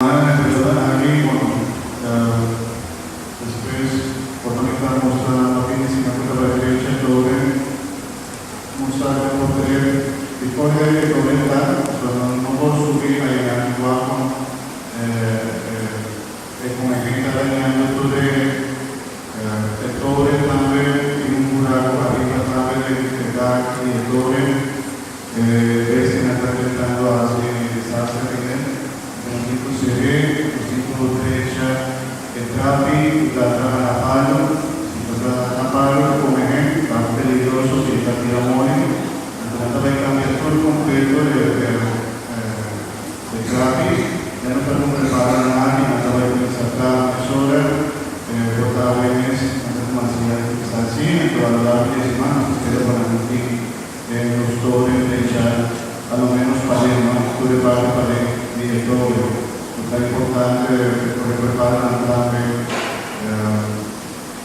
Na e persona aki, bueno, despues por ta mi ta mustra pa fin di siman ku ta bai drecha toren, mustra den portret di kon e toren ta, pasobra nan no por subi ayanan di wak kon e konehén ta dañando tur e toren. Tambe tin un buraku ariba tambe den e dak di e toren. E bestianan ta tentando hasi desastre den. Nos tin ku ser'é, nos tin ku drecha e trapi ku ta traha na palu. Si ta traha na palu ta kome hen, ta peligroso si e ta tira moli. Anto nan ta bai kambia tur kompleto e trapi. Ya nos ta kumpra e palunan aki, nan ta bai kuminsá traha mesora. Por ta awe mes nan ta kuminsá hasi. Anto a lo largo di e siman nos ta spera pa nan tin Den nos toren drecha a lo menos paden, no? Tur e parti paden di e toren. Lo ta importante por e prepara nan tambe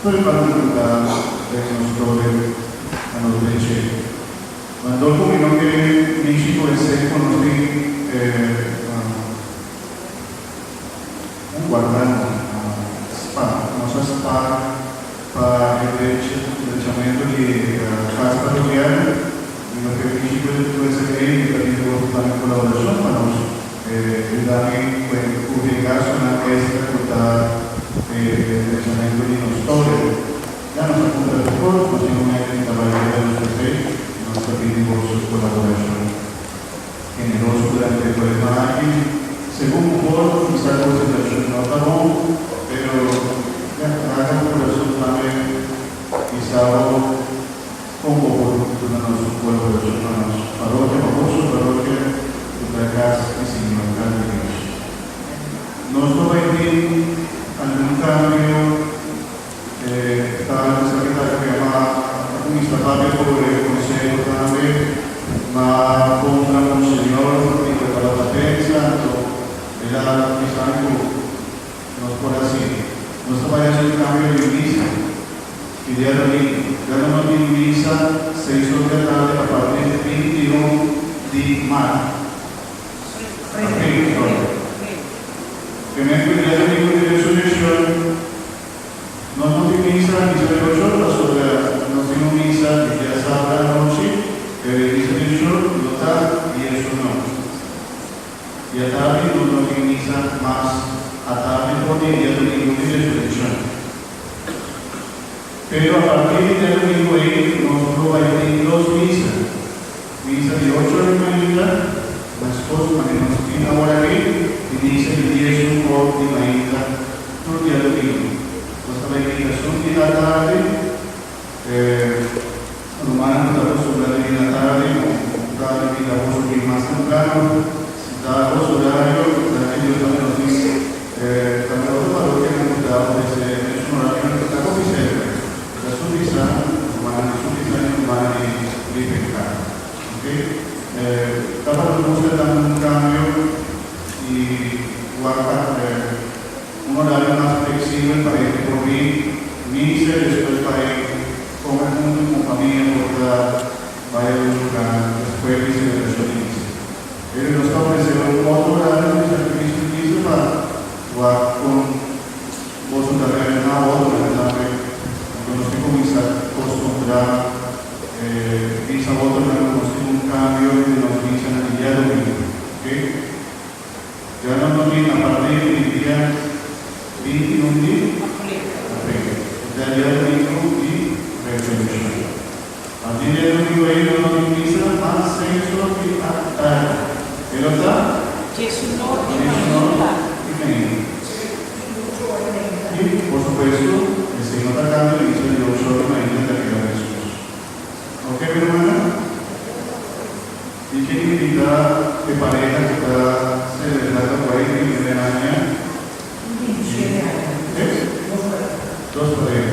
tur e parti ku ta den nos toren pa nos drech'é. Ma dor ku mi no ke mishi ku esei ku nos tin un guardando, spa, nos a spar Pa e drechamentu di kas parokial, mi lo ke mishi ku esaki mi ta pidi boso tambe kolaborashon pa nos yuda mi ku e kubri e gastunan extra ku ta e drechamentu di nos tore. Ya nos a kumpra tur kos, nos tin un meta di ta bai yuda nos ku esei, nos ta pidi boso kolaborashon generoso durante e problema aki. Segun ku por, kisa ku situashon no ta bon, pero ya, laga bo kurason tambe bisa bo kon bo por duna nos un kolaborashon pa nos parokia, pa boso parokia ku ta kas di Señor, kas di Dios. Nos no bai tin algun kambio, ta esaki ta kema a kuminsá papia ku e konseho tambe, ma kontra Monseñor di ku e tabata pensa, anto el a bisa mi ku nos por hasi. Nos ta bai hasi un kambio di misa di dia domingo. Ya no nos tin misa seis or di atardi a partir di 21 di mart. April, sorry. Primer ku e dia domingo di resurekshon. Nos no tin misa misa di ocho pasobra nos tin un misa di dia sabra anochi, pero e misa di ocho no ta 10 no. Di atardi nos no tin misa mas atardi for di e dia domingo di resurekshon. Pero a partir di dia domingo ei nos lo bai tin dos misa, misa di ocho di mainta, meskos manera nos tin awor aki, i misa di 11 or di mainta tur dia domingo. Nos ta bai kita esun di atardi, e rumannan ku ta akostumbra di bini atardi, ku ta invita boso bin mas temprano. Si ta boso orario, ta ke Dios tambe nos tin tambe otro parokianan ku ta ofresé e mesun orario ku ta hopi serka. Ta Sutisa, rumannan di Sutisa i rumannan di Ripenka. Ok. Tabata busca tambe un cambio y wak un horario mas flexibel pa hende por bin misa y despues bai come hunto con famia por ta bai algun lugar despues di celebracion di misa. Pero nos ta ofrece un otro horario di sacrificio di misa pa wak con boso ta reacciona otro nan tambe. Anto nos tin cuminsa costumbra. Bisa otronan ku nos tin un kambio di nos misanan di diadomingo, ok? Ya nos lo tin a partir di dia 21 di april, osea diadomingo di Resurekshon. Partir di diadomingo ei nos lo tin misa mas 6 or di atardi. E lo ta? 11 or di 11 or mainta. Di mainta. I, por supuesto, esei no ta kambia misa di 8 or di mainta ta keda meskos. Ok, mi rumannan? Mi ke invitá e pareha ku ta selebrando 49 aña. 27 aña. Eh? Dos pareha. Dos pareha.